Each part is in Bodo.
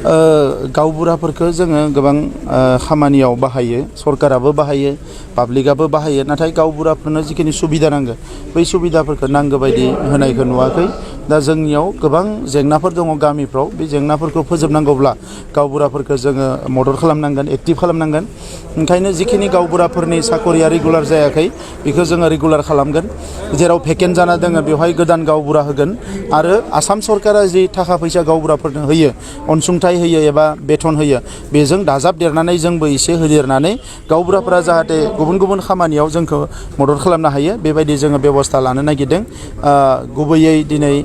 गावबुराफोरखौ जोङो गोबां खामानियाव बाहायो, सरकाराबो बाहायो, पाब्लिकआबो बाहायो, नाथाय गावबुराफोरनो जिखिनि सुबिदा नांगौ बै सुबिदाफोरखौ नांगौ बायदि होनायखौ नुवाखै। दा जोंनियाव गोबां जेंनाफोर दङ गामिफ्राव, बे जेंनाफोरखौ फोजोबनांगौब्ला गावबुराफोरखौ जोङो मदद खालामनांगोन, एक्टिभ खालामनांगोन। ओंखायनो जिखिनि गावबुराफोरनि साकरिया रेगुलार जायाखै बेखौ जोङो रेगुलार खालामगोन। जेराव भेकेन्ट जाना दोङो बेवहाय गोदान गावबुरा होगोन आरो आसाम सरकारा जि थाखा फैसा गावबुराफोरनो होयो, अनसुंथाइ होयो एबा बेथन होयो, बेजों दाजाबदेरनानै जोंबो एसे होदेरनानै गावबुराफोरा जाहाथे गुबुन गुबुन खामानियाव जोंखौ मदद खालामनो हायो बेबायदि जोङो बेबस्था लानो नागिरदों। गुबैयै दिनै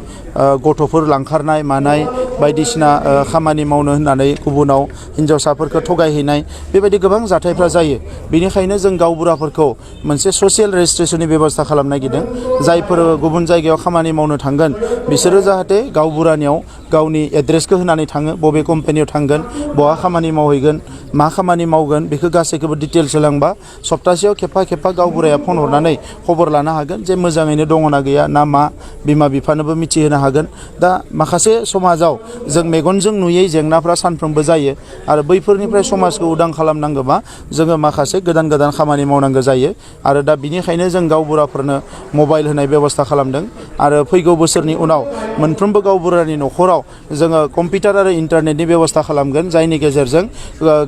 गथ'फोर लांखारनाय मानाय बायदिसिना खामानि मावनो होननानै गुबुनाव हिन्जावसाफोरखौ थगायहैनाय बेबायदि गोबां जाथायफ्रा जायो। बेनिखायनो जों गावबुराफोरखौ मोनसे ससियेल रेजिस्ट्रेसननि बेबस्था खालामनो नागिरदों। जायफोर गुबुन जायगायाव खामानि मावनो थांगोन बिसोरो जाहाथे गावबुरानियाव गावनि एड्रेसखौ होनानै थाङो, बबे कम्पानियाव थांगोन, बहा खामानि मावहैगोन, मा खामानि मावगोन, बेखौ गासैखौबो डिटेल्स होलांबा सप्तासेयाव खेबफा गावबुराया फन हरनानै खबर लानो हागोन जे मोजाङैनो दङना गैया ना मा, बिमा बिफानोबो मिथिहोनो हागोन। दा माखासे समाजाव जों मेगनजों नुयै जेंनाफ्रा सानफ्रोमबो जायो आरो बैफोरनिफ्राय समाजखौ उदां खालामनांगौबा जोङो माखासे गोदान खामानि मावनांगौ जायो। आरो दा बिनिखायनो जों गावबुराफोरनो मबाइल होनाय बेबस्था खालामदों आरो फैगौ बोसोरनि उनाव मोनफ्रोमबो गावबुरानि न'खराव जोङो कम्पिउटार आरो इन्टारनेटनि बेबस्था खालामगोन, जायनि गेजेरजों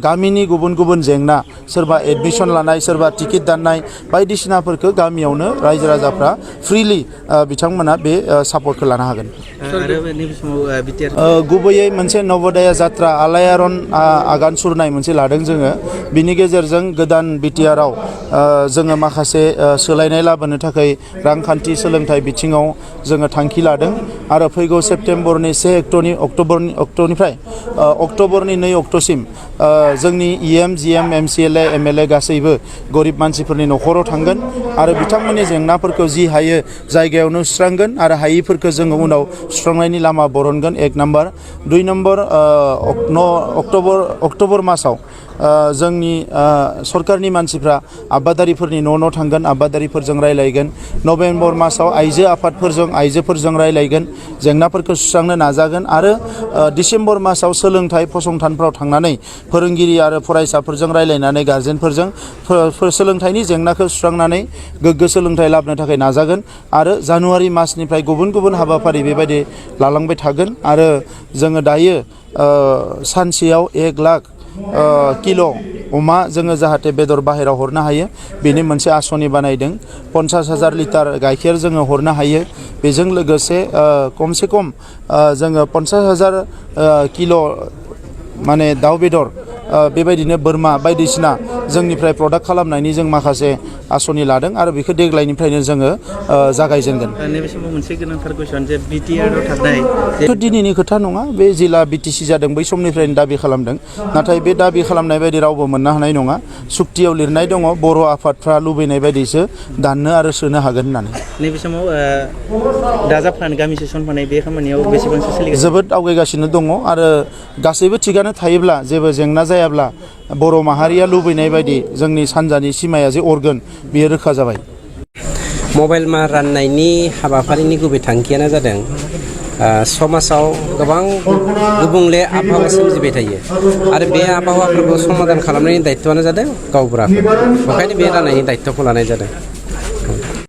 गामिनि गुबुन गुबुन जेंना, सोरबा एडमिसन लानाय, सोरबा टिकेट दाननाय बायदिसिनाफोरखौ गामियावनो रायजो राजाफ्रा फ्रिलि बिथांमोना बे सापर्टखौ लानो हागोन। गुबैयै मोनसे नवोदया जात्रा आलायारन आगान सुरनाय मोनसे लादों जोङो। बिनि गेजेरजों गोदान बिटिआरआव जोङो माखासे सोलायनाय लाबोनो थाखाय रांखान्थि सोलोंथाइ बिथिङाव जोङो थांखि लादों आरो फैगौ सेप्तेम्बरनि 1 अक्ट'निफ्राय अक्ट'बरनि 2 अक्ट'सिम जोंनि इएम, जिएम, एमसिएलए, एमएलए गासैबो गरिब मानसिफोरनि न'खराव थांगोन आरो बिथांमोननि जेंनाफोरखौ जि हायो जायगायावनो सुस्रांगोन आरो हायिफोरखौ जोङो उनाव सुस्रांनायनि लामा बरनगोन। 1 नम्बर। 2 नम्बर, अक्ट'बर मासाव जोंनि सरकारनि मानसिफ्रा आबादारिफोरनि न' थांगोन, आबादारिफोरजों रायलायगोन। नभेम्बर मासाव आइजोफोरजों रायलायगोन, जेंनाफोरखौ सुस्रांनो नाजागोन आरो डिसेम्बर मासाव सोलोंथाइ फसंथानफ्राव थांनानै फोरोंगिरि आरो फरायसाफोरजों रायलायनानै गार्जेनफोरजों सोलोंथाइनि जेंनाखौ सुस्रांनानै गोग्गो सोलोंथाइ लाबोनो थाखाय नाजागोन आरो जानुवारि मासनिफ्राय गुबुन हाबाफारि बेबायदि लालांबाय थागोन। आरो जोङो दायो सानसेयाव 1 लाख किल' अमा जोङो जाहाथे बेदर बाहेराव हरनो हायो बेनि मोनसे आसनि बानायदों। 50,000 लिटार गाइखेर जोङो हरनो हायो। बेजों लोगोसे खमसे खम जोङो 50,000 किल' माने दाउ बेदर, बेबायदिनो बोरमा बायदिसिना जोंनिफ्राय प्रडाक्ट खालामनायनि जों माखासे आसनि लादों आरो बेखौ देग्लायनिफ्रायनो जोङो जागायजेनगोन। नैबे समाव मोनसे गोनांथार कुइसन जे बिटिआरआव थानाय दिनैनि खोथा नङा, बे जेला बिटिसि जादों बै समनिफ्रायनो दाबि खालामदों, नाथाय बे दाबि खालामनाय बायदि रावबो मोननो हानाय नङा। सुक्तियाव लिरनाय दङ बर' आफादफ्रा लुबैनाय बायदिसो दाननो आरो सोनो हागोन होननानै। नैबे समाव दाजाबफानाय गामि सोसनफानाय बे खामानियाव बेसेबांसो सोलिगासिनो? जोबोद आवगायगासिनो दङ आरो गासैबो थिगानो थायोब्ला, जेबो जेंना जायाब्ला बर' माहारिया लुबैनाय बायदि जोंनि सानजानि सिमाया जे अरगोन बेयो रोखा जाबाय। मबाइल मा राननायनि हाबाफारिनि गुबै थांखियानो जादों समाजाव गोबां गुबुंले आबहावा सोमजिबाय थायो आरो बे आबहावाफोरखौ समाधान खालामनायनि दायित्वआनो जादों गावबुराफोर। ओंखायनो बे राननायनि दायित्वखौ लानाय जादों।